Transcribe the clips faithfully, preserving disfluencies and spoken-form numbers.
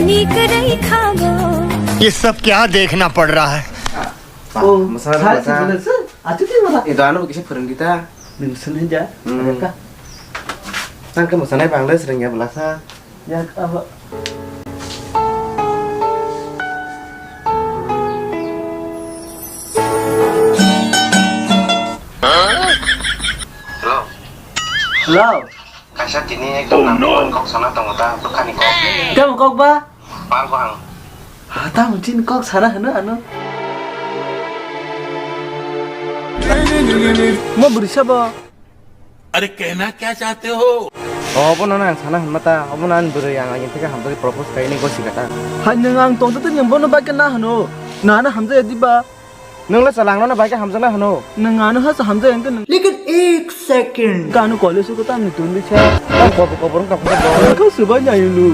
Ni kwrwi kha bo. ये सब क्या देखना पड़ रहा है? Oh, masa, sir, masa. Sir, sir. Achu ti masa. Ido ano kisa phwrwngdi ta. Nung sini ja. Hmm. Ada ka? Tang ke masa nai Bangladesh rengya belasa. Ya, apa? Hello. Hello. Kaisa tini ekdom nang phone kok sana tongo ta, bwkhani kok. Tamo kok ba? Pal ko ang. Ha, tamo chini kok sana hano ano. Mo bwrwi sabo. अरे कहना क्या चाहते हो? Obo no nang sana hwnma ta, obo no ani bwrwi ang ani theke hamjagwi propose khaini gosi kata. Hai nwng ang tongtwtwi nwng bono bai khe na hwno, nana hamjaya diba? Nwng le chwla ang nono bai khe hamjakna hwno. Nwng ano ha sa hamjaya hwnkhe nwng. Lekin ek second. Kano college o tamni tongwi sa. Ang kobor kobor wngkha phano bo. Kha swbai nai lu.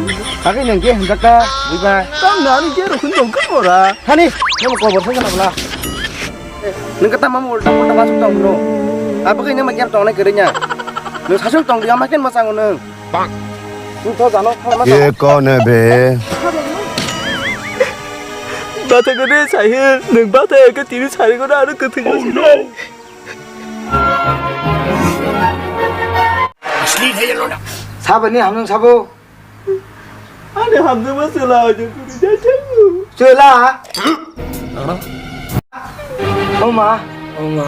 Agwi nwng je hamjakta, buiba. Tam nani je rokhin tongkha bora. Hani, nwng kobor sai kana bla. Nwng kata mama ulta pulta masuk tong phano. Abo khe nwng ma ger tongnai kwrwnya. Nwng sasuk tong dia ma ken ma chango nwng. Bang. Nwng to jano thang ma. Ye kone be? Bata kene sahil, nwng bata eke tini sari kone aro kwthwi. Oh no. Sabani hamjang sabo. Ani hamjakma chwla ojo kuri jajago. Chwla? Oma. Oma.